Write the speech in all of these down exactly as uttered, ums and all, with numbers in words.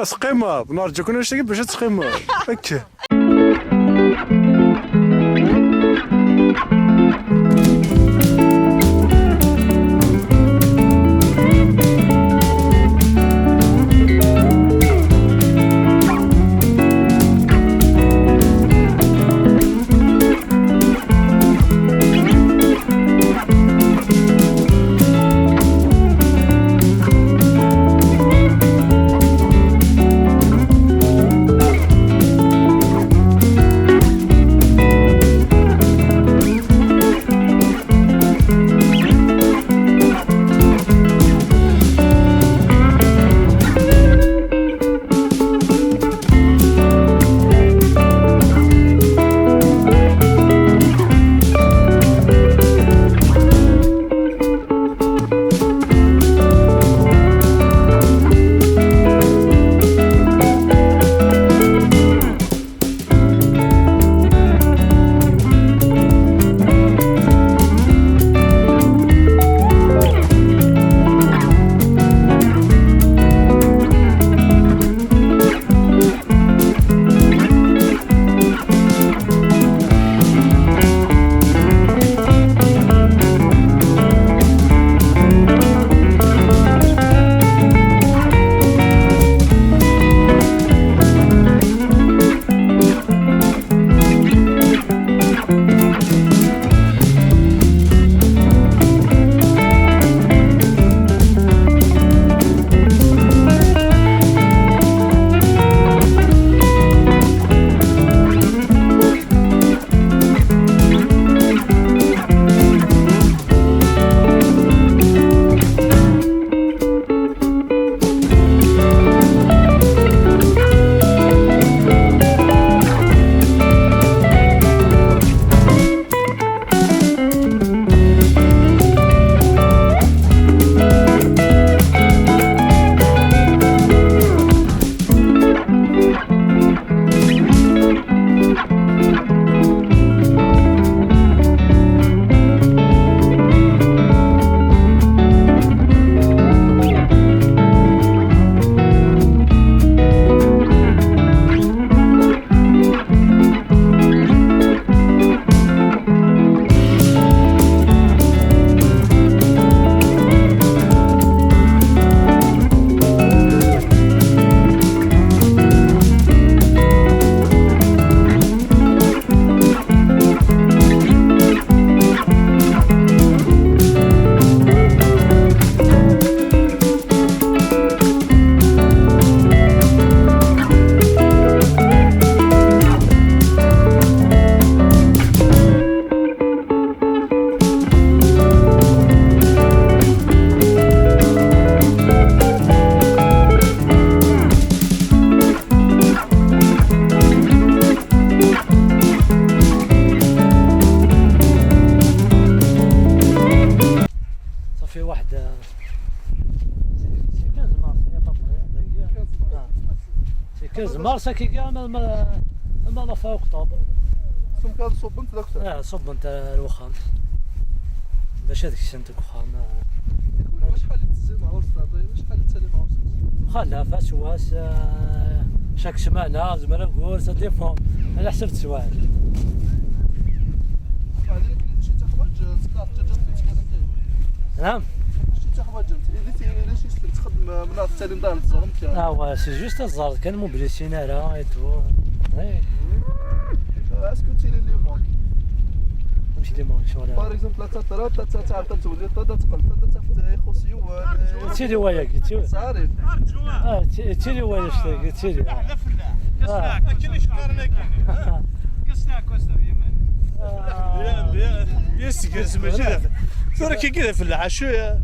Teqqimeḍ, nerǧu-ken annect-agi bac ad teqqimeḍ. Ok. صافي واحد، c'est quinze mars, il y a pas moyen, d'ailleurs. C'est quinze mars, هكا كاع ما، ما، ما la fin octobre. ثم كان صوب انت داك الساعة. اه، صوب انت الوخام. باش هذيك السنة. شحال تزيد مع ورث العطية؟ شحال تسالي مع ورث؟ خلا فاس واس، آه، شاك سمانة، زمرا نقول، ça dépend. على حسب السواعي. بعدين كاين شي تحوايج، تقاط تجد في كذا كاين. نعم. شي تحوايج انت، اللي تي-، اللي شي تخدم من التالي مدار الزرم كان. اه، ouais, c'est juste الزرد، كان موبليسينا راه et tout. Oui. Est-ce que tu les manques؟ ماشي لي مونك، شغل. Par exemple، لا تطرا، تا، تا، تا، تا تولي، تا، تا تقل، تا، تا تفتح، يخص يوان. تيري وياك، تيري. صاري. اه، تي-، تيري وياك، شتي، تيري. لا، لا، فلاح. آه. كسلاك، كاين اش قال لك؟ كسلاك، كسلاك، يا مان. آه. بيان، بيان. بيان، سكر، سمع، شوف. ترى كي كذا فلاح، شو يا؟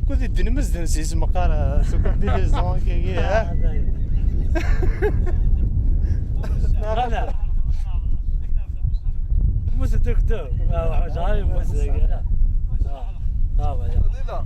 كنت الدين مزدن سي اسم قارة، سكر دي لي زون، كي، كي، ها؟ لا، لا. موسى دكتور. آه، واحد جاي موسى. آه. آه، ولا.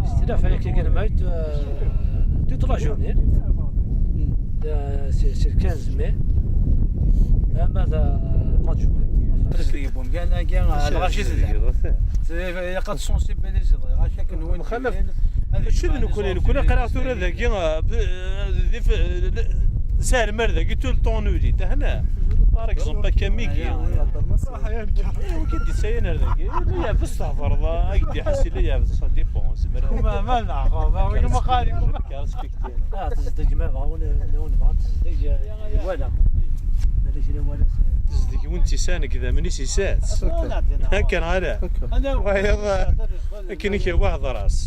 C'est la fête qui est toute la journée. Euh, C'est c'est le quinze mai. Ama d match. Tezdeg n umkan-agi, lɣaci zedlen. Ilaq ad sensibiliser lɣaci akken win. Mxalaf, mačči d nekkni, nekkni aql-aɣ tura dagi, ah, b- ah, d if- l- s ar mer dagi tout le temps nuli, tahna. Par exemple, akka Migi. Ruḥ, ya nekk. Eh, wi k-id-isayen ar dagi? La yeɛbes, tehḍreḍ, ah, ak-d-iḥess, la yeɛbes, ça dépend, zemreɣ. Ma, ma neɛqeb, ah, win ma xali. Respecté. Ah, tezdeg ma bɣa, win, win bɣa tezdeg, wala. Ma d kra wala. Tezdeg win tt-isan, deg idammen-is isat. Akken ala. Wayeḍ, akken i k-yehwa hḍer-as.